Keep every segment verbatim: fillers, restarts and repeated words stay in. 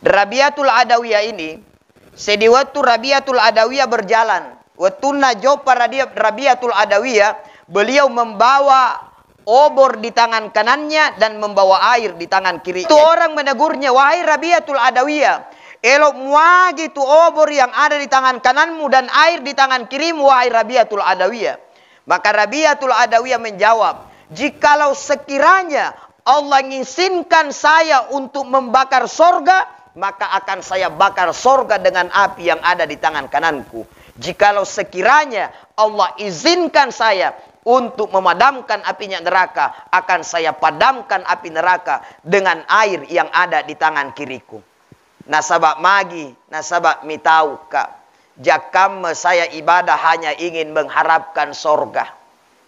Rabiatul Adawiyah ini, sedi wettu Rabiatul Adawiyah berjalan, wettunna joppa Radia-, Rabiatul Adawiyah, beliau membawa obor di tangan kanannya dan membawa air di tangan kiri. Itu orang menegurnya, "Wahai Rabiatul Adawiyah, elok muagi tu obor yang ada di tangan kananmu dan air di tangan kirimu, wahai Rabiatul Adawiyah." Maka Rabiatul Adawiyah menjawab, "Jikalau sekiranya Allah mengizinkan saya untuk membakar sorga, maka akan saya bakar sorga dengan api yang ada di tangan kananku. Jikalau sekiranya Allah izinkan saya untuk memadamkan apinya neraka, akan saya padamkan api neraka dengan air yang ada di tangan kiriku." Nasaba magi, nasaba mitauka. Jakkamme saya ibadah hanya ingin mengharapkan sorga.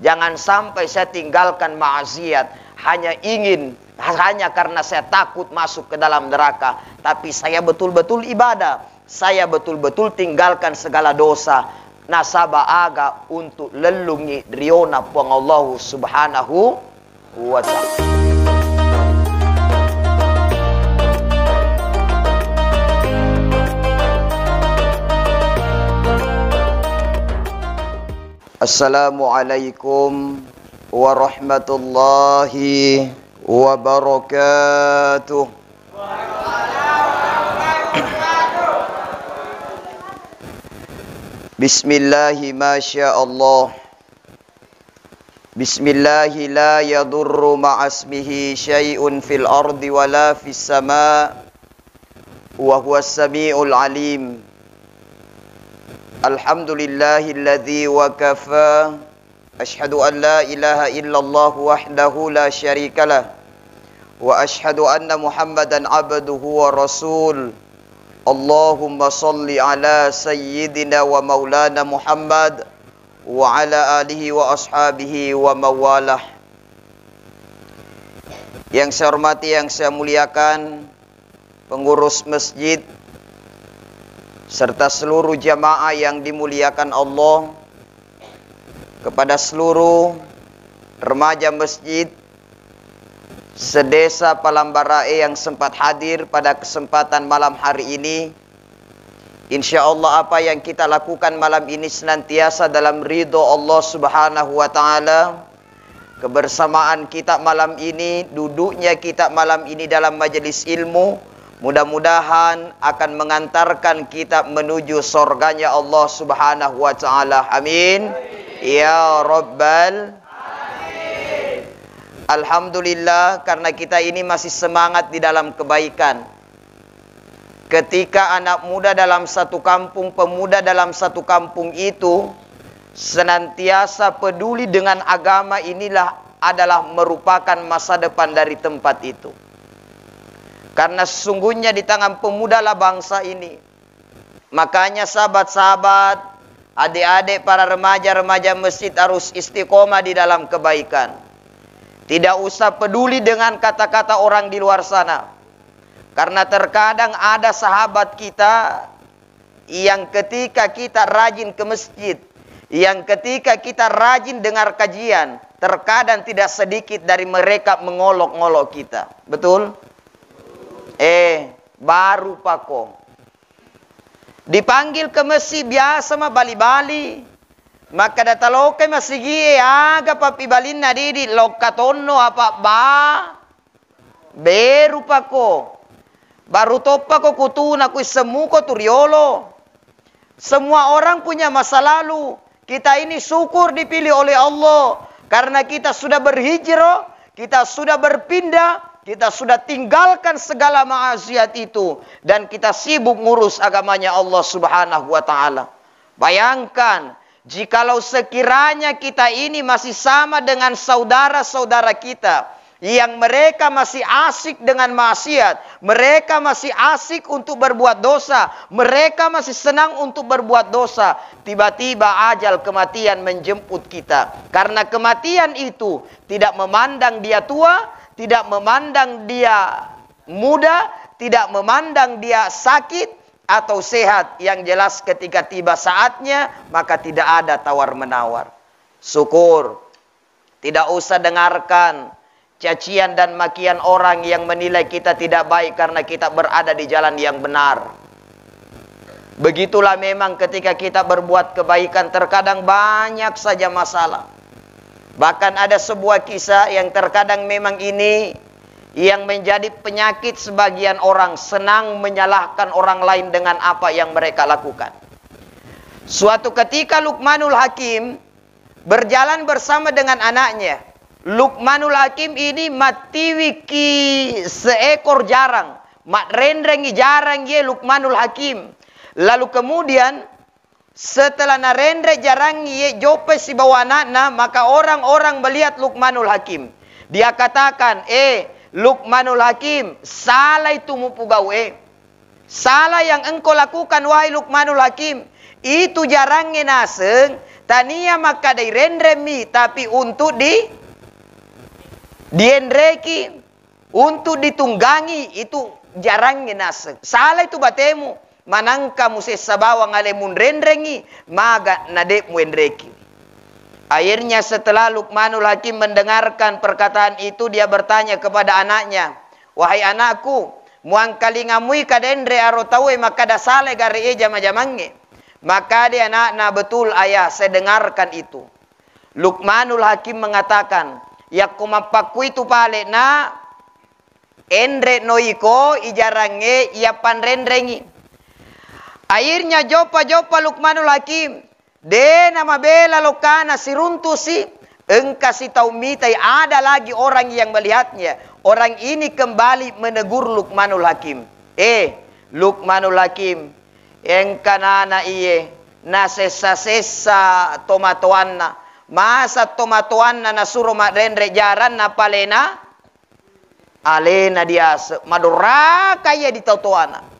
Jangan sampai saya tinggalkan maksiat hanya ingin, hanya karena saya takut masuk ke dalam neraka. Tapi saya betul-betul ibadah. Saya betul-betul tinggalkan segala dosa. Nasaba aga untuk lellungi riona Puang Allahu Subhanahu wa Ta'ala. Assalamualaikum warahmatullahi wabarakatuh. Bismillahi masya Allah. Bismillahi la yadurru ma'asmihi syai'un fil ardi wala fis sama, wa huwas sami'ul alim. Alhamdulillahilladzi wa kafa. Asyhadu an la ilaha illallah wahdahu la syarikalah. Wa asyhadu anna Muhammadan abduhu wa rasul. Allahumma salli ala sayyidina wa maulana Muhammad wa ala alihi wa ashabihi wa mawalah. Yang saya hormati, yang saya muliakan, pengurus masjid, serta seluruh jamaah yang dimuliakan Allah, kepada seluruh remaja masjid sedesa Palambarae yang sempat hadir pada kesempatan malam hari ini. Insya Allah, apa yang kita lakukan malam ini senantiasa dalam ridho Allah Subhanahu wa Ta'ala. Kebersamaan kita malam ini, duduknya kita malam ini dalam majelis ilmu, mudah-mudahan akan mengantarkan kita menuju sorganya Allah Subhanahu wa Ta'ala. Amin. Ya Rabbal. Alhamdulillah, karena kita ini masih semangat di dalam kebaikan. Ketika anak muda dalam satu kampung, pemuda dalam satu kampung itu senantiasa peduli dengan agama, inilah adalah merupakan masa depan dari tempat itu. Karena sesungguhnya di tangan pemudalah bangsa ini. Makanya sahabat-sahabat, adik-adik, para remaja-remaja masjid harus istiqomah di dalam kebaikan. Tidak usah peduli dengan kata-kata orang di luar sana. Karena terkadang ada sahabat kita yang ketika kita rajin ke masjid, yang ketika kita rajin dengar kajian, terkadang tidak sedikit dari mereka mengolok-ngolok kita. Betul? Eh, baru pako. Dipanggil ke masjid biasa mabali-bali. Makkeda talokai masigie, aga pappibalinna didi, lokka tonno apa ba? Beru pako. Baru toppako kutuna kuissemmuko tu riolo. Semua orang punya masa lalu. Kita ini syukur dipilih oleh Allah. Karena kita sudah berhijrah, kita sudah berpindah, kita sudah tinggalkan segala maksiat itu. Dan kita sibuk ngurus agamanya Allah Subhanahu wa Ta'ala. Bayangkan, jikalau sekiranya kita ini masih sama dengan saudara-saudara kita yang mereka masih asik dengan maksiat, mereka masih asik untuk berbuat dosa, mereka masih senang untuk berbuat dosa, tiba-tiba ajal kematian menjemput kita. Karena kematian itu tidak memandang dia tua, tidak memandang dia muda, tidak memandang dia sakit atau sehat, yang jelas ketika tiba saatnya, maka tidak ada tawar-menawar. Syukur. Tidak usah dengarkan cacian dan makian orang yang menilai kita tidak baik karena kita berada di jalan yang benar. Begitulah memang ketika kita berbuat kebaikan, terkadang banyak saja masalah. Bahkan ada sebuah kisah yang terkadang memang ini yang menjadi penyakit sebagian orang, senang menyalahkan orang lain dengan apa yang mereka lakukan. Suatu ketika Luqmanul Hakim berjalan bersama dengan anaknya. Luqmanul Hakim ini mattiwiki seekor jarang, madrenrengi jarang ye Luqmanul Hakim. Lalu kemudian setelah narenre jarang ye jope sibawa anakna, maka orang-orang melihat Luqmanul Hakim. Dia katakan, "Eh, Luqmanul Hakim, salah itu mupugau, eh." Salah yang engkau lakukan, wahai Luqmanul Hakim. Itu jarangnge naseng, tania makkada irenremmi, tapi untuk di-, dienreki, untuk ditunggangi, itu jarangnge naseng. Salah itu batemu, manangka musessa bawang ale munrenrengi, maga nade muenreki. Akhirnya setelah Luqmanul Hakim mendengarkan perkataan itu, dia bertanya kepada anaknya, "Wahai anakku, muangkalingamui kadenre aro tauwe makkada sale gare e jama-jamangnge?" Makkade anakna, "Betul, Ayah, saya dengarkan itu." Luqmanul Hakim mengatakan, "Yakko mappakkuitu pale, Nak, enre no iko ijarangnge iya panrenrengi." Akhirnya joppa-joppa Luqmanul Hakim, de namabela lokana siruntusi, engka sitau mitai, ada lagi orang yang melihatnya. Orang ini kembali menegur Luqmanul Hakim. "Eh, Luqmanul Hakim, engka nana iye nasessa-sessa tomatoanna. Masa tomatoanna nasuro madrenre jaranna palena?" Alena diase, madoraka iya di tau toana.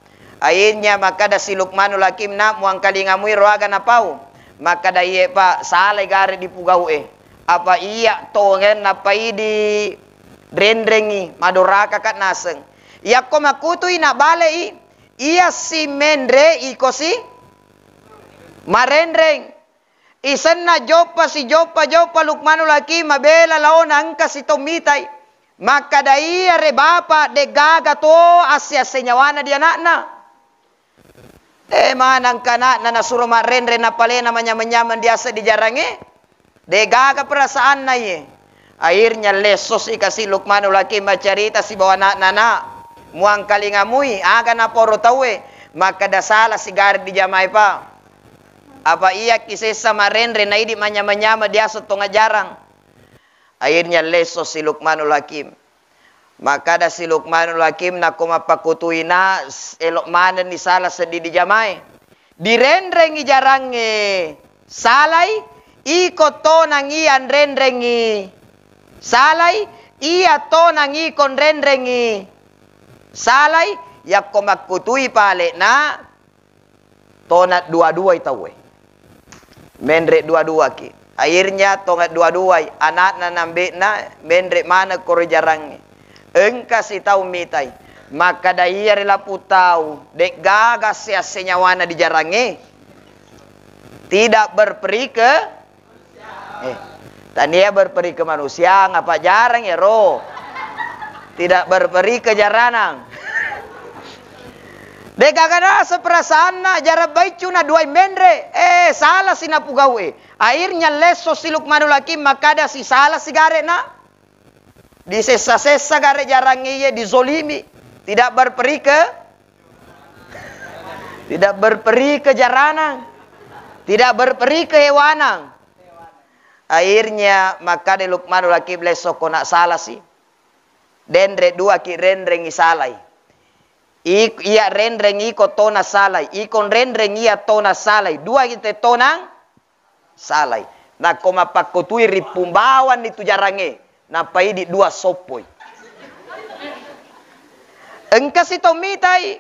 Akhirnya makkada si Luqmanul Hakim, "Nak, muangkalingamui ro aga napau?" Makkada iye, "Pak, salai gare dipugau e. Apa iya tongen nappai di renrengi, madoraka ka naseng. Yakko makkutui nabale i, iya si menre iko si marenreng." Isenna joppa si joppa-joppa Luqmanul Hakim mabela laona engka sitau mitai. Makkada iyare bapa, de'gaga to asse-asse nyawana di anakna. Eh, manangka anakna nasuro marrenre napalena manyameng-nyameng diase di jarangnge. De'gaga perasaanna iye. Akhirnya lesso si kasi Luqmanul Hakim maccarita sibawa anakna, "Nak, muangkalingamui aga naporo tauwe, makkada sala sigare di jamae, Pak. Apa iyakki sessa marenre naidi manyameng-nyameng diase tonga jarang." Akhirnya lesso si Luqmanul Hakim. Makkada si Luqmanul Hakim, "Nakko mappakkutui, Nak, s-, elo manenni sala seddi di jamae. Direnrengi jarangnge salai, iko tonang iya nrenrengi salai, iya tonang iko nrenrengi salai, yakko makkutui pale, Nak, tona dua-duai tauwe. Menre dua-duaki." Akhirnya tonga dua-duai, anakna nambe'na menre maneng koro jarangnge. Engka sitau mitai. Makkada iyare lapung tau, de'gaga asse-asse nyawana di jarangnge. Tidak berperi ke Eh, tania berperi kemanusiaan apa jarang ya, ro? Tidak berperi ke jaranang. De'gaga naseng perasaanna, jarang baiccu na duai menre. Eh, sala si napugau e. Akhirnya lesso si Luqmanul Hakim makkada si sala sigare na. Disessa-sessa gare jarangnge iye, dizolimi. Tidak berperi ke Tidak berperi ke jaranang, tidak berperi ke hewanang. Akhirnya makkada Luqmanul Hakim, "Lesso ko nak sala si. Denre duaki renrengi salai. Ik-, iya renreng iko tona salai, iko renreng iya tona salai. Dua kita tonang salai. Nakko mappakkotui rippung bawanni tu jarangnge, nappa idi dua soppoi." Engka sitau mitai.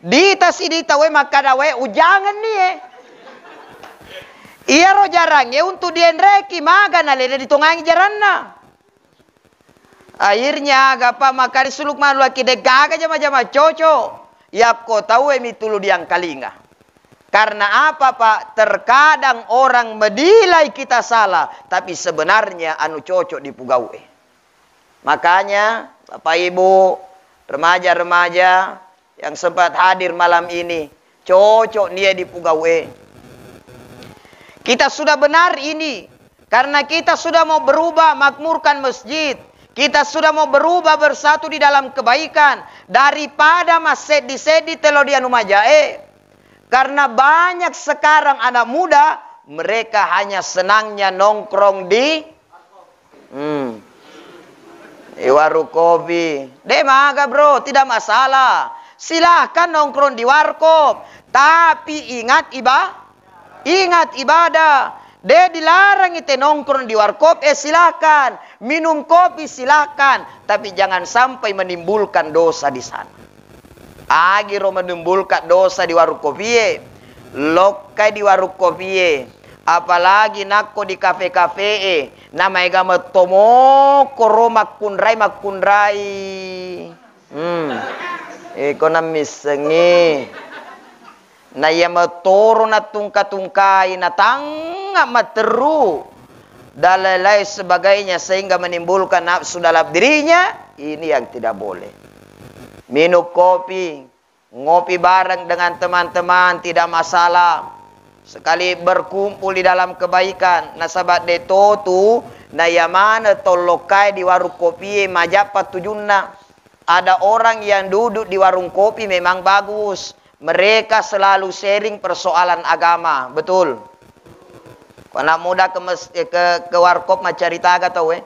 Dita sidi tauwe makkada, "Wae, ujangenni e. Iyaro jarangnge untuk dienreki, maga nalena ditongangi jaranna." Akhirnya aga pa makkada si Luqmanul Hakim, "De'gaga jama-jama coco. Yakko tauwe mi tulu diangkalinga." Karena apa, Pak? Terkadang orang menilai kita salah, tapi sebenarnya anu cocok dipugau e. Makanya, Bapak Ibu, remaja-remaja yang sempat hadir malam ini, cocok nia dipugau'e. Kita sudah benar ini, karena kita sudah mau berubah, makmurkan masjid. Kita sudah mau berubah, bersatu di dalam kebaikan, daripada masseddi-seddi telo dianu majae. Karena banyak sekarang anak muda, mereka hanya senangnya nongkrong di, hmm, di warung kopi. De maga, Bro, tidak masalah. Silahkan nongkrong di warkop, tapi ingat iba-, ingat ibadah. De dilarang ite nongkrong di warkop, eh, silahkan. Minum kopi silahkan, tapi jangan sampai menimbulkan dosa di sana. Agiro menimbulkan dosa di warung kopie, lokkai di warung kopie, apalagi nakko di kafe-kafee, na maega mettomoko ro makkunrai-makkunrai. Hmm. Iko nammissengi. Na iya metoro nattungka-tungkai, natangnga matteru, dan lain-lain sebagainya, sehingga menimbulkan nafsu dalam dirinya, ini yang tidak boleh. Minum kopi, ngopi bareng dengan teman-teman, tidak masalah. Sekali berkumpul di dalam kebaikan, nasaba de totu na iya maneng tollokkae di warung kopie majappa tujunna. Ada orang yang duduk di warung kopi memang bagus. Mereka selalu sharing persoalan agama, betul? Ko anak muda ke mes-, ke, ke warkop maccarita aga tau, eh?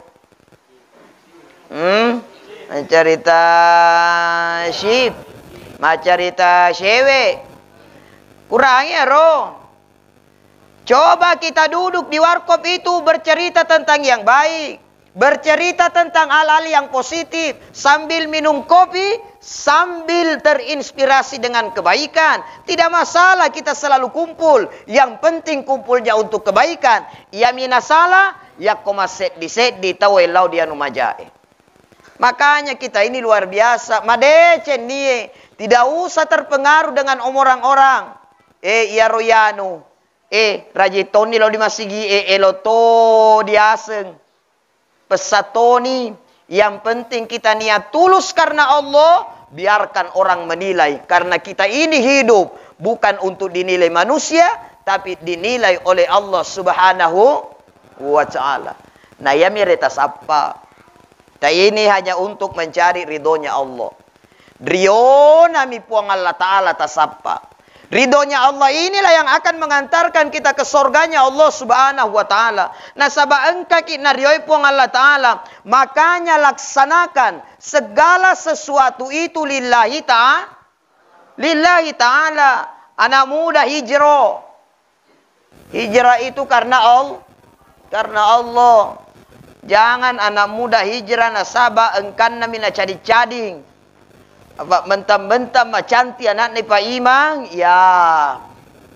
Hmm? Maccarita ship, maccarita cewek. Kurangi ero. Coba kita duduk di warkop itu bercerita tentang yang baik, bercerita tentang hal-hal yang positif, sambil minum kopi, sambil terinspirasi dengan kebaikan. Tidak masalah kita selalu kumpul, yang penting kumpulnya untuk kebaikan. Iya mina salah, yakko masseddi-seddi tau lao di anu majae. Makanya kita ini luar biasa, madeceng nie, tidak usah terpengaruh dengan orang-orang. Eh, iyaro yanu, eh, rajin toni lao di masigi, eh, elo to diaseng. Pessa toni, yang penting kita niat tulus karena Allah, biarkan orang menilai. Karena kita ini hidup bukan untuk dinilai manusia, tapi dinilai oleh Allah Subhanahu wa Ta'ala. Nah, iya mire tasappa. Ta ini hanya untuk mencari ridhonya Allah. Rionami Puang Allah Ta'ala tasappa. Ridhonya Allah inilah yang akan mengantarkan kita ke sorganya Allah Subhanahu wa Ta'ala. Nasaba engkaki narioi Puang Allah Ta'ala, makanya laksanakan segala sesuatu itu lillahi ta'a-, lillahi ta'ala. Anak muda hijrah. Hijrah itu karena Al-, karena Allah. Jangan anak muda hijrah nasaba engkannami nacading-cading. Apa mentang-mentang macanti anakna Pak Imang, ya,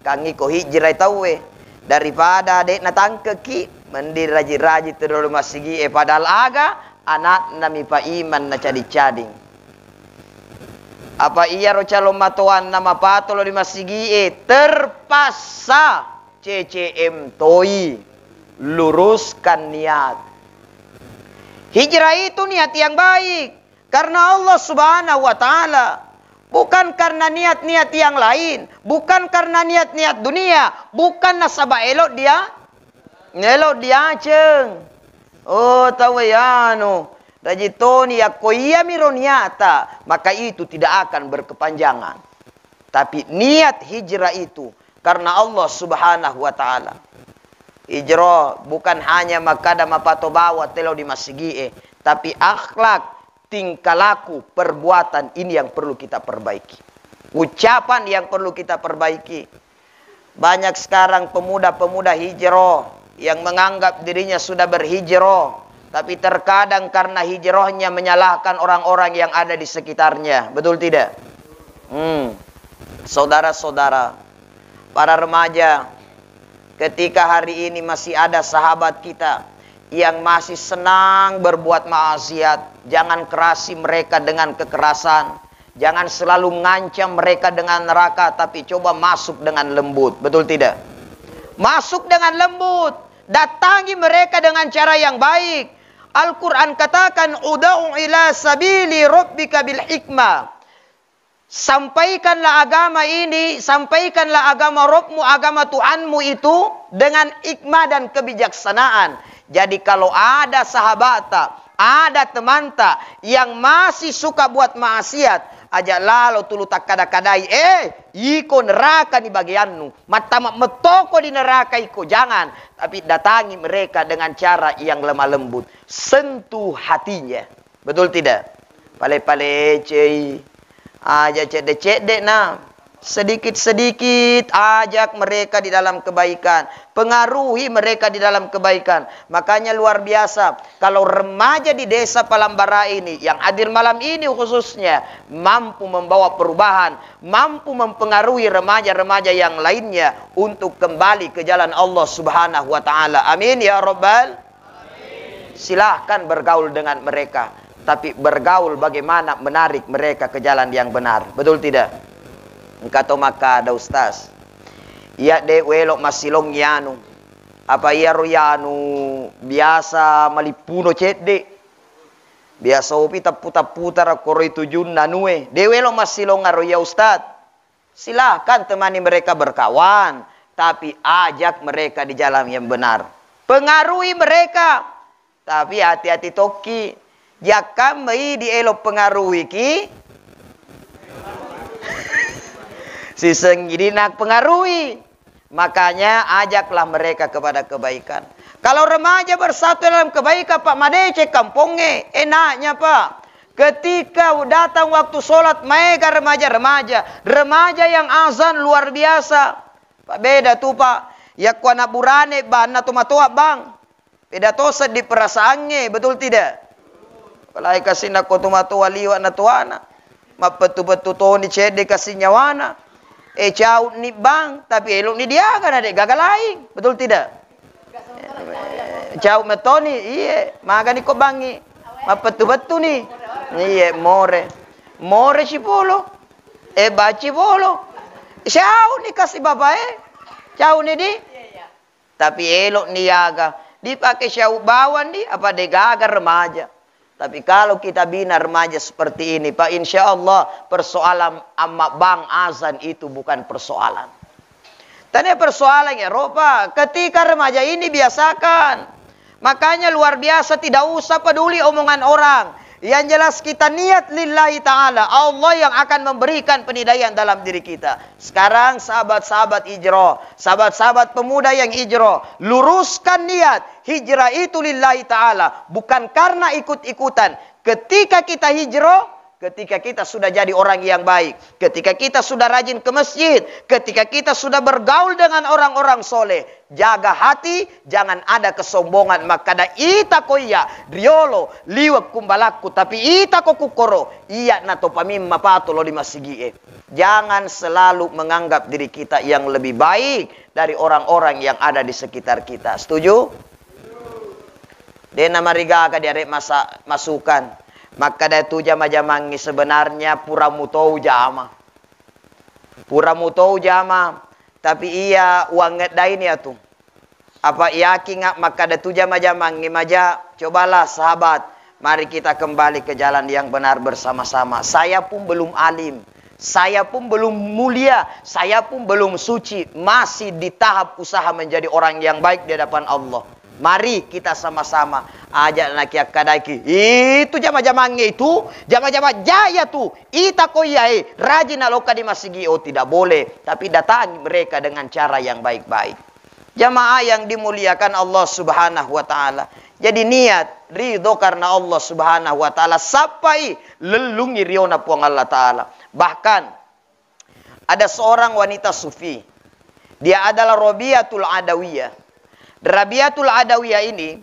kangi ko hijrah tauwe. Daripada dek natangkeki, mending raji-raji terlalu masigi e padahal aga, anakna mi Pak Imang nacading-cading. Apa iyaro calon matoanna mapato lao di masigie, terpaksa C C M toi, luruskan niat. Hijrah itu niat yang baik karena Allah Subhanahu wa Ta'ala, bukan karena niat-niat yang lain, bukan karena niat-niat dunia, bukan nasaba elok dia, elok diaceng. Oh, tau e anu, rajin toni, yakko iyamiro niata, maka itu tidak akan berkepanjangan. Tapi niat hijrah itu karena Allah Subhanahu wa Ta'ala. Hijrah bukan hanya makkada mapato bawang telo di masigie, tapi akhlak, tingkah laku, perbuatan ini yang perlu kita perbaiki. Ucapan yang perlu kita perbaiki. Banyak sekarang pemuda-pemuda hijrah yang menganggap dirinya sudah berhijrah, tapi terkadang karena hijrahnya menyalahkan orang-orang yang ada di sekitarnya. Betul tidak? Hmm. Saudara-saudara, para remaja, ketika hari ini masih ada sahabat kita yang masih senang berbuat maksiat, jangan kerasi mereka dengan kekerasan. Jangan selalu ngancam mereka dengan neraka, tapi coba masuk dengan lembut. Betul tidak? Masuk dengan lembut. Datangi mereka dengan cara yang baik. Al-Quran katakan, "Ud'u ila sabili rabbika bil hikmah." Sampaikanlah agama ini, sampaikanlah agama Rabbmu, agama Tuhanmu itu dengan hikmah dan kebijaksanaan. Jadi, kalau ada sahabatta, ada temanta yang masih suka buat maksiat, aja lalo tulu takkada-kadai, "Eh, iko neraka ni bagiannu, mattama mettoko di neraka iko." Jangan, tapi datangi mereka dengan cara yang lemah lembut, sentuh hatinya. Betul tidak? Pale-palecei, aja cedde-cedde na. Sedikit-sedikit ajak mereka di dalam kebaikan, pengaruhi mereka di dalam kebaikan. Makanya luar biasa, kalau remaja di Desa Palambara ini, yang hadir malam ini khususnya, mampu membawa perubahan, mampu mempengaruhi remaja-remaja yang lainnya untuk kembali ke jalan Allah Subhanahu wa Ta'ala. Amin ya Rabbal. Silahkan bergaul dengan mereka, tapi bergaul bagaimana menarik mereka ke jalan yang benar. Betul tidak? Engka to makkada, "Ustaz, iya de' welo massilong yanu. Apa iyaro yanu biasa malippuno cedde'. Biasa opi tappu-tapputara koroi tujunna nue. De' welo massilong aro iya, Ustaz." Silahkan temani mereka berkawan, tapi ajak mereka di jalan yang benar. Pengaruhi mereka, tapi hati-hati tokki. Jakkamma idi elo pengaruhiki, sisengngi idi napengaruhi. Makanya ajaklah mereka kepada kebaikan. Kalau remaja bersatu dalam kebaikan, Pak, madeceng kampongnge, enaknya, Pak. Ketika datang waktu sholat, maega remaja-remaja. Remaja yang azan luar biasa. Pak, beda tu, Pak. Yakko anak burane, banna tomatoa, Bang. Beda to seddi perasaangnge, betul tidak? Apalagi kasinna ko tomatoa liwa na toana. Mappettu-pettu toni cedde kasi nyawana. Eh, cautni, Bang, tapi elokni diaga na de' gaga laing. Betul tidak? Eh, caut metoni, iye, magani ko bangi. Mappettu-pettuni. Iye, more. More cipolo. Eh, baci polo. Cautni kasi babae. Cautni di. Tapi elokni aga. Dipake syau bawang di, apa de' gaga remaja. Tapi kalau kita bina remaja seperti ini, Pak, insya Allah persoalan amma bang azan itu bukan persoalan. Tania persoalan ya, Pak. Ketika remaja ini biasakan. Makanya luar biasa, tidak usah peduli omongan orang. Yang jelas kita niat lillahi ta'ala. Allah yang akan memberikan penilaian dalam diri kita. Sekarang sahabat-sahabat hijrah, sahabat-sahabat pemuda yang hijrah, luruskan niat. Hijrah itu lillahi ta'ala, bukan karena ikut-ikutan. Ketika kita hijrah, ketika kita sudah jadi orang yang baik, ketika kita sudah rajin ke masjid, ketika kita sudah bergaul dengan orang-orang soleh, jaga hati, jangan ada kesombongan. Makkada, "Ita ko iya, riolo, liwek kumbalakku, tapi ita ko kukkoro, iya na to pamimma pato lo di masigie." Jangan selalu menganggap diri kita yang lebih baik dari orang-orang yang ada di sekitar kita. Setuju? De'na marigaga diare masa-, masukan. Makkada tu jama-jamangngi, sebenarnya pura mutou jama. Pura mutou jama, tapi iya uangngeddaini atu. Apa yakinga makkada tu jama-jamangngi maja, cobalah sahabat, mari kita kembali ke jalan yang benar bersama-sama. Saya pun belum alim, saya pun belum mulia, saya pun belum suci, masih di tahap usaha menjadi orang yang baik di hadapan Allah. Mari kita sama-sama. Aja' nakiakkadaiki, "Itu jama-jamangnge itu, jama-jama jaya tu, ita ko iyae, rajin naloka di masigi." Oh, tidak boleh. Tapi datangi mereka dengan cara yang baik-baik. Jamaah yang dimuliakan Allah Subhanahu wa Ta'ala. Jadi, niat ridho karena Allah Subhanahu wa Ta'ala, sappai lellungi riona Puang Allah Ta'ala. Bahkan, ada seorang wanita sufi. Dia adalah Rabiatul Adawiyah. Rabiatul Adawiyah ini,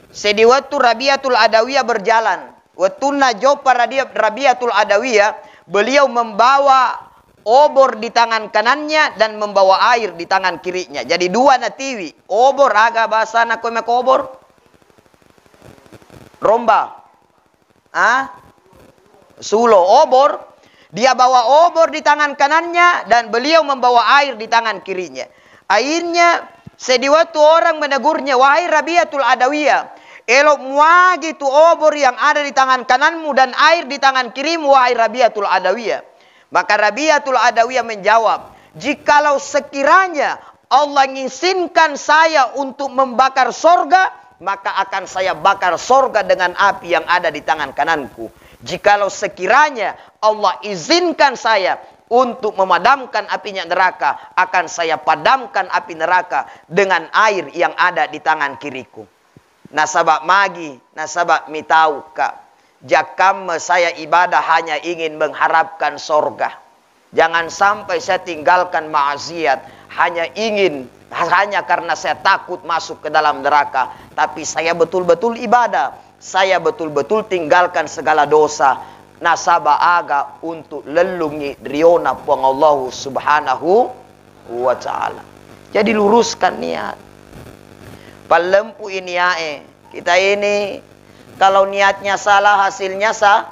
sedi wettu Rabiatul Adawiyah berjalan, wettunna joppa Radia-, Rabiatul Adawiyah, beliau membawa obor di tangan kanannya dan membawa air di tangan kirinya. Jadi dua natiwi. Obor, aga bahasana ko meko obor? Romba. Ah? Sulo, obor. Dia bawa obor di tangan kanannya dan beliau membawa air di tangan kirinya. Akhirnya, sedi wettu orang menegurnya, "Wahai Rabiatul Adawiyah, Elo muagi tu obor yang ada di tangan kananmu dan air di tangan kirimu, wahai Rabiatul Adawiyah. Maka Rabiatul Adawiyah menjawab, "Jikalau sekiranya Allah mengizinkan saya untuk membakar sorga, maka akan saya bakar sorga dengan api yang ada di tangan kananku. Jikalau sekiranya Allah izinkan saya untuk memadamkan apinya neraka, akan saya padamkan api neraka dengan air yang ada di tangan kiriku." Nasaba magi, nasaba mitauka. Jakkamme saya ibadah hanya ingin mengharapkan sorga. Jangan sampai saya tinggalkan maksiat hanya ingin, hanya karena saya takut masuk ke dalam neraka. Tapi saya betul-betul ibadah. Saya betul-betul tinggalkan segala dosa. Nasaba aga untuk lellungi riona Puang Allahu Subhanahu wa Ta'ala. Jadi luruskan niat. Pallempu niae. Kita ini kalau niatnya salah, hasilnya sa-,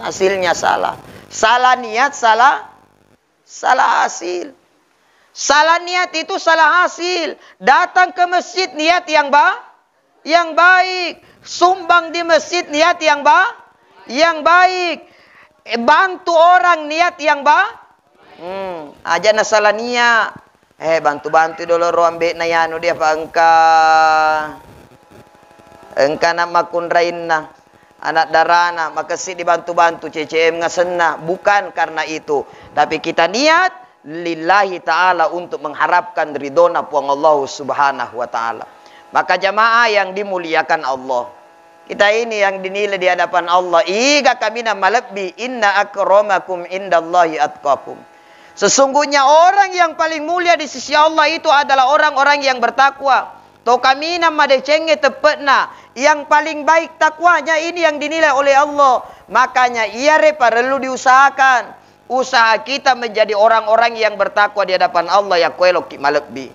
hasilnya salah. Salah niat, salah, salah hasil. Salah niat itu salah hasil. Datang ke masjid niat yang ba-, yang baik. Sumbang di masjid niat yang ba-, yang baik. Eh, bantu orang niat yang ba-, hmm, aja na salah niat. Eh, bantu-bantu dolo ro ambe'na yanu dia, apa engka, engka anak makkunrainna, anak darana, makessing dibantu-bantu, C C M ngasenna. Bukan karena itu, tapi kita niat lillahi ta'ala untuk mengharapkan ridhona Puang Allahu Subhanahu wa Ta'ala. Maka jamaah yang dimuliakan Allah, kita ini yang dinilai di hadapan Allah, iga kaminang malebbi, "Inna akramakum indallahi atqakum." Sesungguhnya orang yang paling mulia di sisi Allah itu adalah orang-orang yang bertakwa. To kaminang madecengnge teppe'na, yang paling baik takwanya ini yang dinilai oleh Allah. Makanya iyare parellu diusahakan. Usaha kita menjadi orang-orang yang bertakwa di hadapan Allah, yakko elokki malebbi.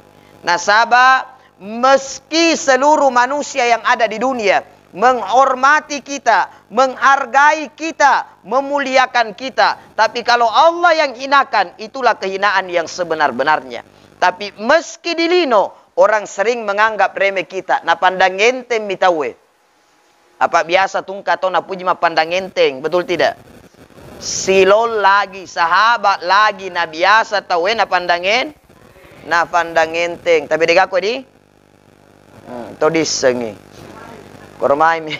Nasaba, meski seluruh manusia yang ada di dunia menghormati kita, menghargai kita, memuliakan kita, tapi kalau Allah yang hinakan, itulah kehinaan yang sebenar-benarnya. Tapi meski di lino, orang sering menganggap remeh kita, napandang enteng mi tauwe. Apa biasa tungka tau napuji mappandang enteng, betul tidak? Silong lagi, sahabat lagi, nabiasa tauwe napandang en-, napandang enteng. Tapi dega ko di? Hmm, to dissengi. Koromai mi.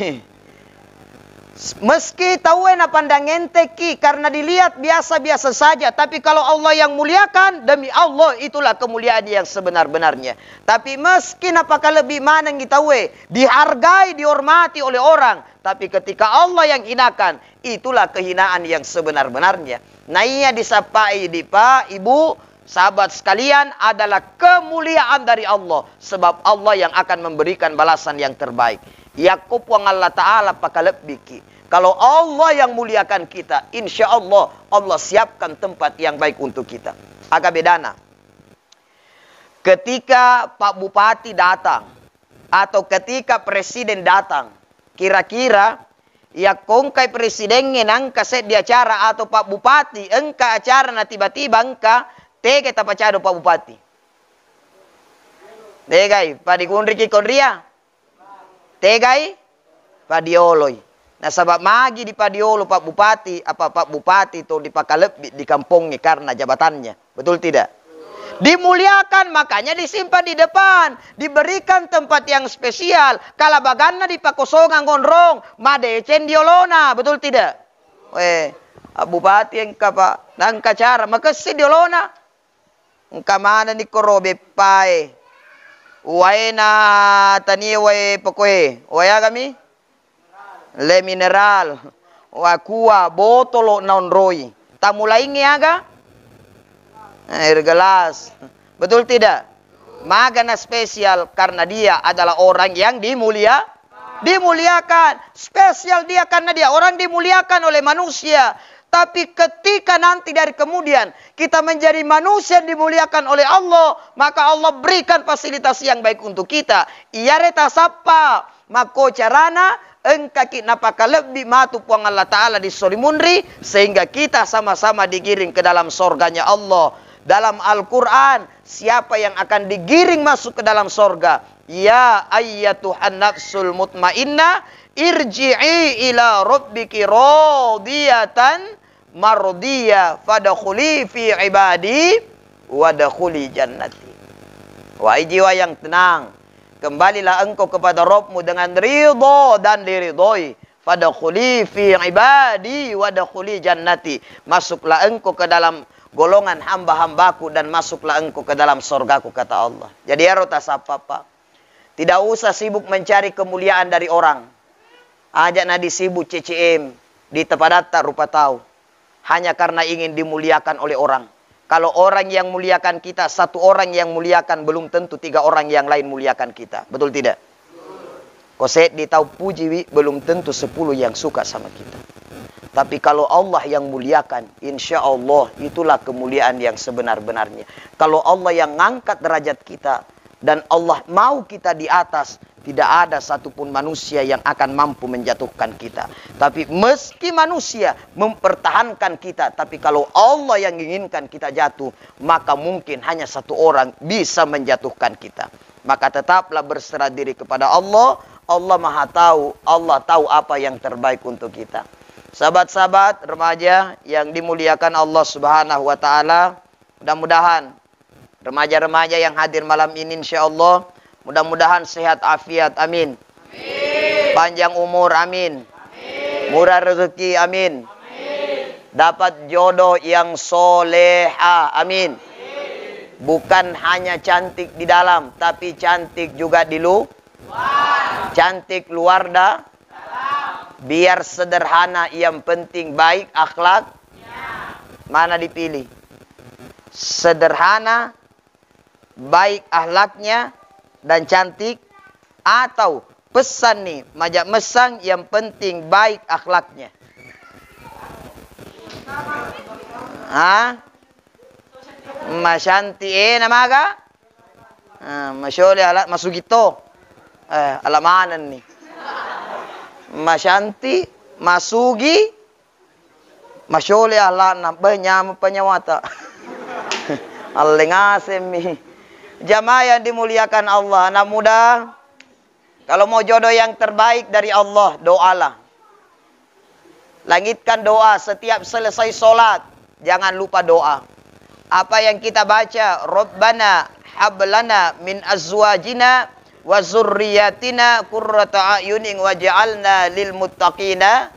Meski tauwe napandang enteki karena dilihat biasa-biasa saja, tapi kalau Allah yang muliakan, demi Allah itulah kemuliaan yang sebenar-benarnya. Tapi meski napakalebbi manengi tauwe, dihargai, dihormati oleh orang, tapi ketika Allah yang hinakan, itulah kehinaan yang sebenar-benarnya. Naiya disappai di Pak, Ibu, sahabat sekalian, adalah kemuliaan dari Allah, sebab Allah yang akan memberikan balasan yang terbaik. Yakko Puang Allah Ta'ala pakalebbiki. Kalau Allah yang muliakan kita, insya Allah, Allah siapkan tempat yang baik untuk kita. Aga bedana? Ketika Pak Bupati datang atau ketika Presiden datang, kira-kira yakko engkai Presidengnge nangka seddi acara atau Pak Bupati engka acara na tiba-tiba engka, tega tapacado Pak Bupati? Tegai, padikunriki konria? Tegai? Padioloi. Nasaba magi dipadiolo Pak Bupati, apa Pak Bupati to dipakalebbi di kampongnge karena jabatannya. Betul tidak? Dimuliakan, makanya disimpan di depan, diberikan tempat yang spesial. Kalabaganna dipakosongang onrong, madeceng diolona, betul tidak? Eh, Pak Bupati engka, Pak, nangka cara, makessing diolona. Engka manenni koro beppae. Uwaena tania uwae pokoe. Uwae agami? Le mineral. Aqua, botolo naonroi. Tamulaingnge aga? Air gelas. Betul tidak? Magana spesial karena dia adalah orang yang dimulia, dimuliakan. Spesial dia karena dia orang dimuliakan oleh manusia. Tapi ketika nanti dari kemudian kita menjadi manusia yang dimuliakan oleh Allah, maka Allah berikan fasilitas yang baik untuk kita. Iyareta sappa, makko carana engkaki napakalebbi matu Puang Allah Ta'ala di solimunri, sehingga kita sama-sama digiring ke dalam sorganya Allah. Dalam Al-Quran, siapa yang akan digiring masuk ke dalam sorga? "Ya ayyatuhan nafsul mutmainnah, irji'i ila rabbiki radiyatan mardiyah, fadkhuli fi ibadi, wadkhuli jannati." Wahai jiwa yang tenang, kembalilah engkau kepada Rabbmu dengan ridho dan diridhoi. "Fadkhuli fi ibadi wadkhuli jannati." Masuklah engkau ke dalam golongan hamba-hambaku dan masuklah engkau ke dalam sorgaku, kata Allah. Jadi, ero tasappa, Pak. Tidak usah sibuk mencari kemuliaan dari orang. Aja' na disibuk C C M, di tepadatta rupa tau. Hanya karena ingin dimuliakan oleh orang. Kalau orang yang muliakan kita, satu orang yang muliakan, belum tentu tiga orang yang lain muliakan kita. Betul tidak? Ko seddi tau pujiwi, belum tentu sepuluh yang suka sama kita. Tapi kalau Allah yang muliakan, insya Allah itulah kemuliaan yang sebenar-benarnya. Kalau Allah yang ngangkat derajat kita, dan Allah mau kita di atas, tidak ada satupun manusia yang akan mampu menjatuhkan kita. Tapi meski manusia mempertahankan kita, tapi kalau Allah yang inginkan kita jatuh, maka mungkin hanya satu orang bisa menjatuhkan kita. Maka tetaplah berserah diri kepada Allah. Allah Maha Tahu, Allah tahu apa yang terbaik untuk kita. Sahabat-sahabat remaja yang dimuliakan Allah Subhanahu wa Ta'ala, mudah-mudahan remaja-remaja yang hadir malam ini, insya Allah, mudah-mudahan sehat afiat, amin. Panjang umur, amin. Murah rezeki, amin. Dapat jodoh yang soleha, amin. Bukan hanya cantik di dalam, tapi cantik juga di lu-, cantik luar da-, biar sederhana, yang penting baik akhlak. Mana dipilih? Sederhana, baik akhlaknya, dan cantik, atau pesan nih, maja' messang, yang penting baik akhlaknya? Ha? Macantik, eh, namaga? Ah, masyole ala masugito. Eh, ala manenni. Macantik, masugi, masyole alana, beh, nyameng pa nyawata. Alle ngasemmi. Jamaah yang dimuliakan Allah, anak muda, kalau mau jodoh yang terbaik dari Allah, doalah. Langitkan doa setiap selesai sholat. Jangan lupa doa. Apa yang kita baca, "Rabbana hablana min azwajina wa zurriyatina qurrata a'yunin waj'alna lil muttaqina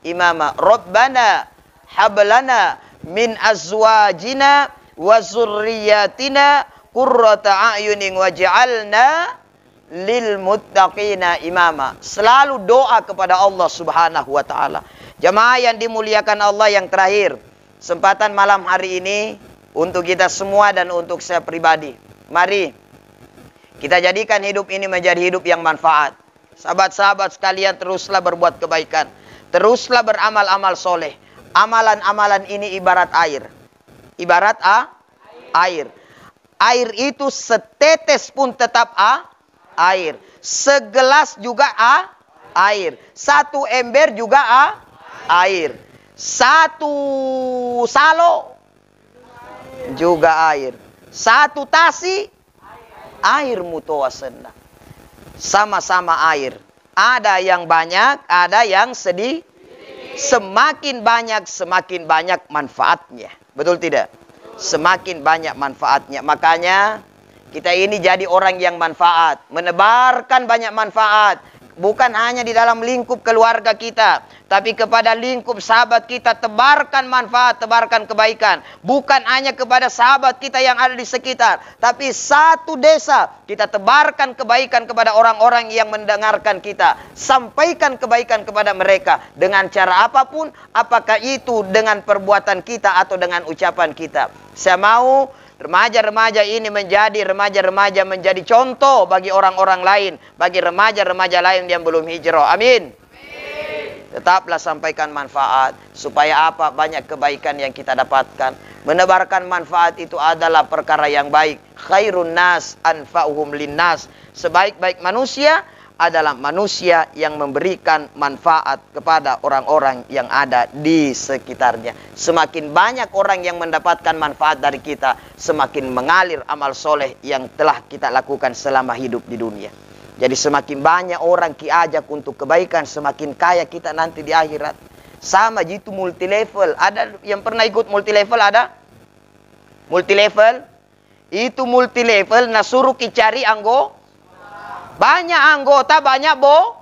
imama." "Rabbana hablana min azwajina wa zurriyatina qurrata a'yunin waj'alna lil muttaqina imama." Selalu doa kepada Allah Subhanahu wa Ta'ala. Jamaah yang dimuliakan Allah, yang terakhir, kesempatan malam hari ini untuk kita semua dan untuk saya pribadi. Mari kita jadikan hidup ini menjadi hidup yang manfaat. Sahabat-sahabat sekalian, teruslah berbuat kebaikan. Teruslah beramal-amal soleh. Amalan-amalan ini ibarat air. Ibarat a-, air. Air itu setetes pun tetap a-, air. Segelas juga a-, air. Satu ember juga a-, air. Satu salo juga air. Satu tasi air muto asenna. Sama-sama air. Ada yang banyak, ada yang sedih. Semakin banyak, semakin banyak manfaatnya. Betul tidak? Semakin banyak manfaatnya. Makanya, kita ini jadi orang yang manfaat, menebarkan banyak manfaat. Bukan hanya di dalam lingkup keluarga kita, tapi kepada lingkup sahabat kita, tebarkan manfaat, tebarkan kebaikan. Bukan hanya kepada sahabat kita yang ada di sekitar, tapi satu desa, kita tebarkan kebaikan kepada orang-orang yang mendengarkan kita. Sampaikan kebaikan kepada mereka. Dengan cara apapun, apakah itu dengan perbuatan kita atau dengan ucapan kita. Saya mau remaja-remaja ini menjadi remaja-remaja, menjadi contoh bagi orang-orang lain, bagi remaja-remaja lain yang belum hijrah. Amin. Tetaplah sampaikan manfaat. Supaya apa? Banyak kebaikan yang kita dapatkan. Menebarkan manfaat itu adalah perkara yang baik. Khairun nas anfa'uhum linnas. Sebaik-baik manusia adalah manusia yang memberikan manfaat kepada orang-orang yang ada di sekitarnya. Semakin banyak orang yang mendapatkan manfaat dari kita, semakin mengalir amal soleh yang telah kita lakukan selama hidup di dunia. Jadi, semakin banyak orang ki ajak untuk kebaikan, semakin kaya kita nanti di akhirat. Sama ji itu multi level. Ada yang pernah ikut multi level? Ada? Multi level? Itu multi level, nasuruh ki cari anggo-, banyak anggota, banyak bo-,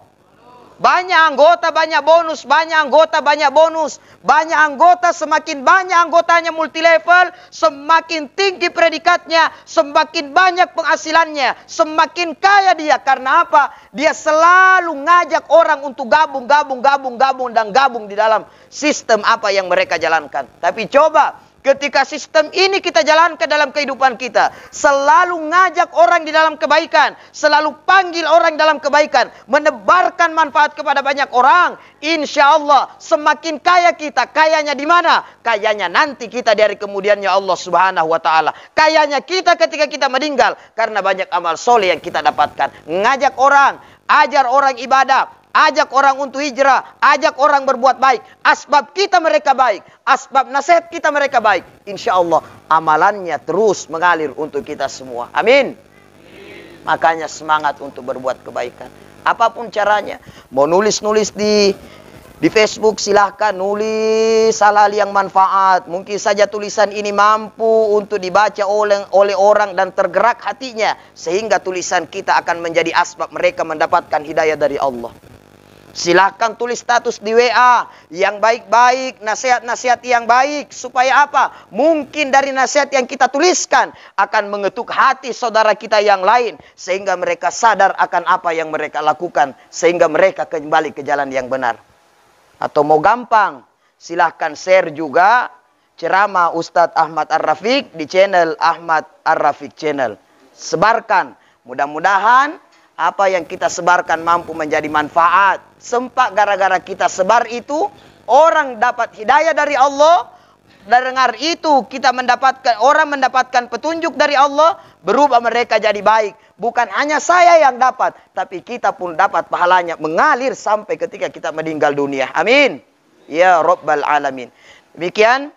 banyak anggota, banyak bonus, banyak anggota, banyak bonus, banyak anggota, semakin banyak anggotanya multi level, semakin tinggi predikatnya, semakin banyak penghasilannya, semakin kaya dia. Karena apa? Dia selalu ngajak orang untuk gabung, gabung, gabung, gabung, dan gabung di dalam sistem apa yang mereka jalankan. Tapi coba, ketika sistem ini kita jalankan dalam kehidupan kita, selalu ngajak orang di dalam kebaikan, selalu panggil orang dalam kebaikan, menebarkan manfaat kepada banyak orang, insya Allah semakin kaya kita. Kayanya di mana? Kayanya nanti kita di hari kemudiannya Allah Subhanahu wa Ta'ala. Kayanya kita ketika kita meninggal karena banyak amal soleh yang kita dapatkan. Ngajak orang, ajar orang ibadah, ajak orang untuk hijrah, ajak orang berbuat baik. Asbab kita mereka baik, asbab nasihat kita mereka baik, insya Allah amalannya terus mengalir untuk kita semua. Amin. Makanya semangat untuk berbuat kebaikan. Apapun caranya, mau nulis-nulis di di Facebook, silahkan nulis hal-hal yang manfaat. Mungkin saja tulisan ini mampu untuk dibaca oleh, oleh orang dan tergerak hatinya, sehingga tulisan kita akan menjadi asbab mereka mendapatkan hidayah dari Allah. Silahkan tulis status di W A yang baik-baik, nasihat-nasihat yang baik. Supaya apa? Mungkin dari nasihat yang kita tuliskan akan mengetuk hati saudara kita yang lain, sehingga mereka sadar akan apa yang mereka lakukan, sehingga mereka kembali ke jalan yang benar. Atau mau gampang, silahkan share juga ceramah Ustadz Ahmad Ar-Rafiq di channel Ahmad Ar-Rafiq Channel. Sebarkan. Mudah-mudahan apa yang kita sebarkan mampu menjadi manfaat. Sempat gara-gara kita sebar itu, orang dapat hidayah dari Allah. Dengar itu, kita mendapatkan, orang mendapatkan petunjuk dari Allah, berubah mereka jadi baik. Bukan hanya saya yang dapat, tapi kita pun dapat pahalanya mengalir sampai ketika kita meninggal dunia. Amin. Ya Rabbal Alamin. Demikian